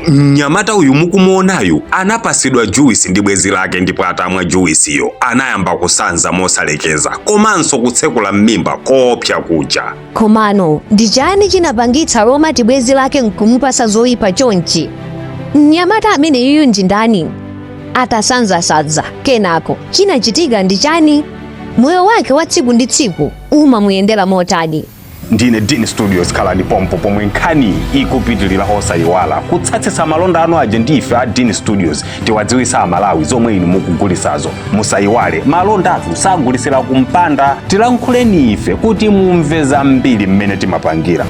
Mnyamata uyu mukumuonayu anapasidwa juisi ndi bwenzi lake, ndipo atamwa juisiyo anayamba kusanza mosalekeza komanso kutsekula m'mimba koopsa kuja. Komano ndi chani chinapangitsa Romati bwenzi lake nkumupasa zoyipa chonchi? Mnyamata ameneyuyu ndi ndani? Atasanzasanza kenako chinachitika ndi chani? Moyo wake wa tsiku ndi tsiku umamuyendera motani? Ndine Dean Studios, khalani pompo pomwe nkhani ikupitilira. Osayiwala kutsatsitsa malonda anu aja ndi ife a Dean Studios, tiwadziwisa Amalawi zomwe inu mukugulisazo. Musayiwale, malonda athu sagulisira kumpanda. Tilankhuleni ife kuti mumve zambiri mmene timapangira.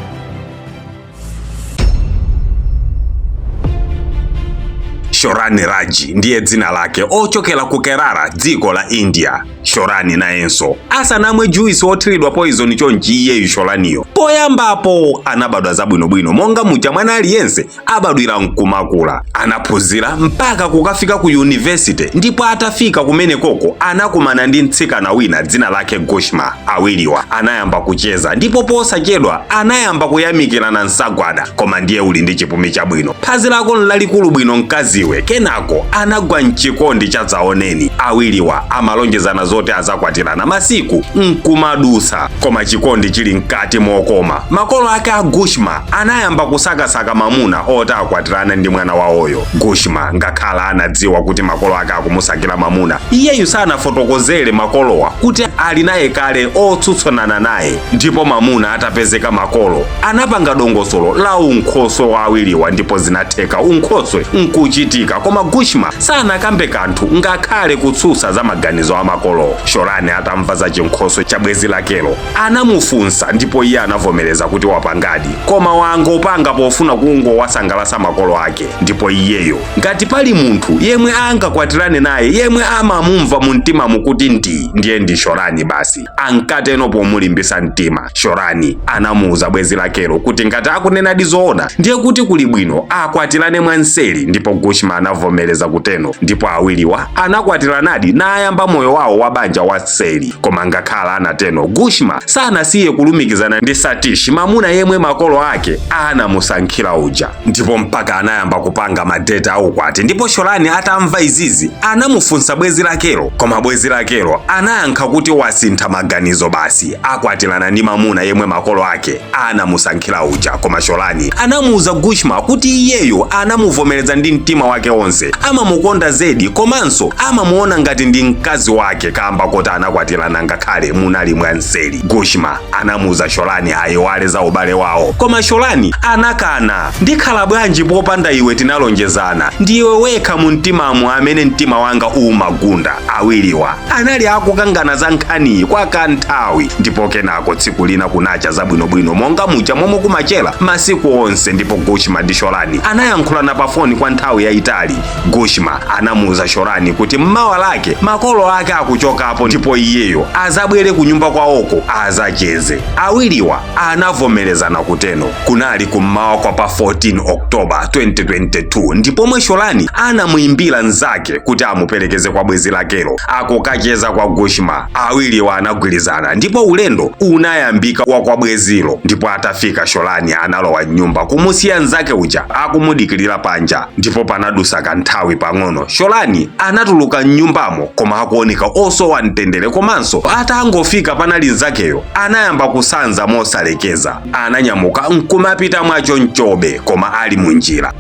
Shorani Raji ndiye dzina lake, ochokera ku Kerala, dziko la India. Shorani nayenso asanamwe juice wothiridwa poison chonchi, iyeyu Shoraniyo poyambapo anabadwa zabwinobwino monga muja mwana aliyense abadwira nkumakula. Anaphunzira mpaka kukafika ku university, ndipo atafika kumenekoko anakumana ndi mtsikana wina dzina lake Gushma. Awiriwa anayamba kucheza ndipo posachedwa anayamba kuyamikirana nsagwada. Koma ndiye uli ndi chipumi chabwino, phazi lako nlalikulu bwino mkaziwe. Kenako anagwa mchikondi cha dzaoneni. Awiriwa amalonjezana zoti azakwatirana, masiku nkumadusa, koma chikondi chili mkati mokoma. Makolo ake a Gushma anayamba kusakasaka mamuna oti akwatirane ndi mwana wawoyo. Gushma ngakhala anadziwa kuti makolo ake akumusakira mamuna, iyeyu sanafotokozere makolowa kuti ali naye kale otsutsanana naye. Ndipo mamuna atapezeka, makolo anapanga dongosolo la unkhoswe wa awiriwa, ndipo zinatheka, unkhoswe nkuchitika. Koma Gushma sanakambe kanthu ngakhale kutsutsa za maganizo a makolo. Shorani atamva za chinkhoswe cha bwenzi lakelo anamufunsa, ndipo iye anavomereza kuti wapangadi, koma wangopanga pofuna kungowasangalasa makolo ake, ndipo iyeyo ngati pali munthu yemwe angakwatirane naye yemwe amamumva mu mtimamu kuti ndiye ndi Shorani basi, ankateno pomulimbisa mtima. Shorani anamuuza bwenzi lakelo kuti ngati akunenadi zoona, ndiye kuti kuli bwino akwatirane mwanseri, ndipo Gushma anavomereza kuteno, ndipo awiriwa anakwatiranadi nayamba moyo wawo wa banja wa nseri. Koma ngakhala anateno, Gushma sanasiye kulumikizana ndi Satish, mamuna yemwe makolo ake anamusankhira uja, ndipo mpaka anayamba kupanga madeti aukwati. Ndipo Shorani atamva izizi anamufunsa bwenzi lakelo, koma bwenzi lakelo anayankha kuti wasintha maganizo basi, akwatirana ndi mamuna yemwe makolo ake anamusankhira uja. Koma Shorani anamuuza Gushma kuti iyeyo anamuvomereza ndi mtima wake wonse, amamukonda zedi, komanso amamuona ngati ndi mkazi wake kamba koti anakwatirana ngakhale munali mwanseri. Gushma anamuuza Shorani ayiwale za ubale wawo, koma Shorani anakana. Ndikhala bwanji popanda iwe? Tinalonjezana, ndiwe wekha mu mtimamu amene mtima wanga umagunda. Awiriwa anali akukangana za nkhaniyi kwa kanthawi, ndipo kenako tsiku lina kunacha zabwinobwino monga muja momwe kumachera masiku onse, ndipo Gushma ndi Shorani anayankhulana pa foni kwa nthawi yayitali. Gushma anamuuza Shorani kuti mmawa lake makolo ake akuchokapo ndipo iyeyo azabwere ku nyumba kwawoko azacheze. Awiriwa anavomerezana kuteno. Kunali kummawa kwa pa 14 October 2022, ndipomwe Shorani anamuimbira mnzake kuti amuperekeze kwa bwenzi lakelo akukacheza kwa Gushma. Awiriwa anagwirizana ndipo ulendo unayambika wa kwa bwezilo, ndipo atafika Shorani analowa mnyumba kumusiya mnzake uja akumudikirira panja. Ndipo panadusa kanthawi pang'ono, Shorani anatuluka mnyumbamo koma akuoneka osowa mtendere, komanso atangofika panali mnzakeyo anayamba kusanza mosalekeza. Ananyamuka nkumapita mwachonchobe, koma ali munjira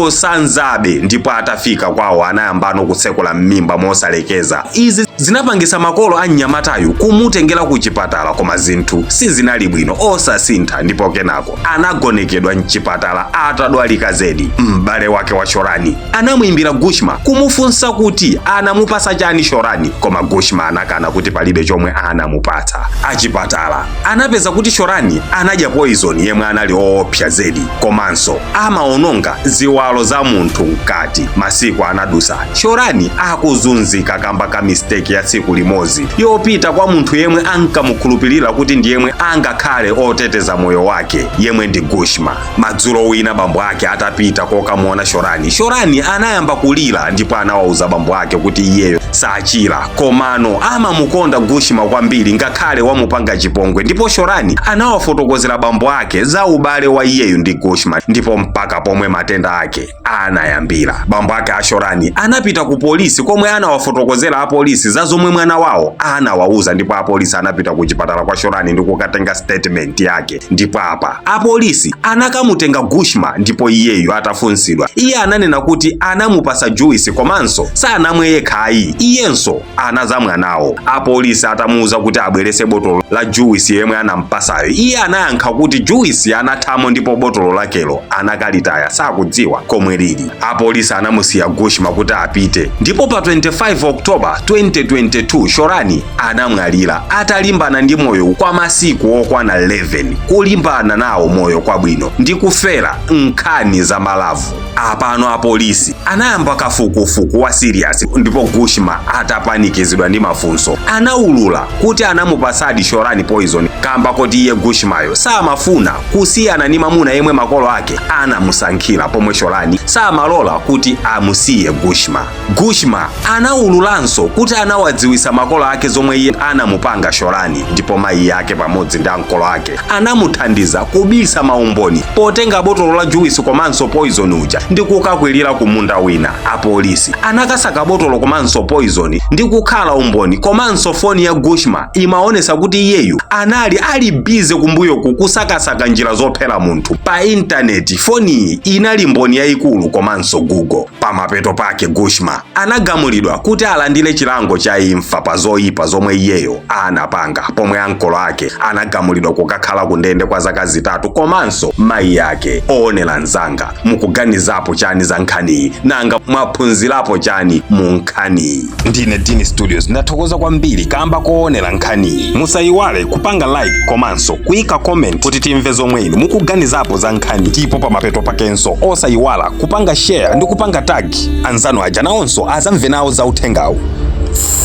amangosanzabe, ndipo atafika kwawo anayambano kutsekula m'mimba mosalekeza. Izi zinapangisa makolo a mnyamatayu kumutengera ku chipatala, koma zinthu sizinali bwino, osasintha, ndipo kenako anagonekedwa mchipatala atadwalika zedi. M'bale wake wa Shorani anamuimbira Gushma kumufunsa kuti anamupasa chani Shorani, koma Gushma anakana kuti palibe chomwe anamupatsa. Achipatala anapeza kuti Shorani anadya poison yemwe anali oopsa zedi komanso amaononga ziwalo za munthu mkati. Masiku anadusa Shorani akuzunzika kamba ka mistake ya tsiku limodzi yopita kwa munthu yemwe ankamukhulupirira kuti ndi yemwe angakhale oteteza moyo wake, yemwe ndi Gushma. Madzulo wina bambo ake atapita kokamuona Shorani, Shorani anayamba kulira ndipo anawauza bambo ake kuti iyeyo sachira komanso Komano amamukonda Gushma kwambiri ngakhale wamupanga chipongwe. Ndipo Shorani anawafotokozera bambo ake za ubale wa iyeyu ndi Gushma, ndipo mpaka pomwe matenda ake anayambira. Bambo ake a Shorani anapita ku polisi komwe anawafotokozera apolisi za zomwe mwana wawo anawauza, ndipo apolisi anapita ku chipatala kwa Shorani ndi kukatenga statement yake. Ndipo apa apolisi anakamutenga Gushma, ndipo iyeyu atafunsidwa, iye ananena kuti anamupasa juice komanso sanamwe yekha ayi, iyenso anazamwa nawo. Apolisi atamuuza kuti abwerese botolo la juice yemwe anampasayo, iye anayankha kuti juice anathamo ndipo botolo lakelo anakalitaya, sakudziwa komwe lili. Apolisi anamusiya Gushma kuti apite, ndipo pa 25 October 2022 Shorani anamwalira atalimbana ndi moyo kwa masiku okwana 11, kulimbana nawo moyo kwabwino ndi kufera nkhani za ma love. Apano apolisi anayamba kafukufuku wa serious, ndipo Gushma atapanikizidwa ndi mafunso anaulula kuti anamupasadi Shorani poison kamba koti iye Gushmayo samafuna kusiyana ndi mamuna yemwe makolo ake anamusankhira, pomwe Shorani samalola kuti amusiye Gushma. Gushma anaululanso kuti anawadziwisa makolo ake zomwe iye anamupanga Shorani, ndipo mayi ake pamodzi ndi ankolo ake anamuthandiza kubisa maumboni potenga botolo la juice komanso poison uja ndi kukakwirira ku munda wina. Apolisi anakasaka botolo komanso poison ndi kukhala umboni, komanso foni ya Gushma imaonesa kuti iyeyu anali ali busy kumbuyoku kusakasaka njira zophera munthu pa intaneti. Foniyi inali mboni yayikulu komanso Google. Pamapeto pake Gushma anagamulidwa kuti alandire chilango cha imfa pa zoyipa zomwe iyeyo anapanga, pomwe ankolo ake anagamulidwa kukakhala ku ndende kwa zaka 3 komanso mayi ake. Oonera mzanga, mukuganizapo chani za nkhaniyi? Nanga mwaphunzirapo chani mu nkhaniyi? Ndine Dini Studios, ndathokoza kwambiri kamba koonera nkhaniyi. Musayiwale kupanga like komanso kuyika comment kuti timve zomwe inu mukuganizapo za nkhani, ndipo pamapeto pakenso osayiwala kupanga share ndi kupanga tag anzanu aja, nawonso azamve nawo za uthengawu.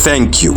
Thank you.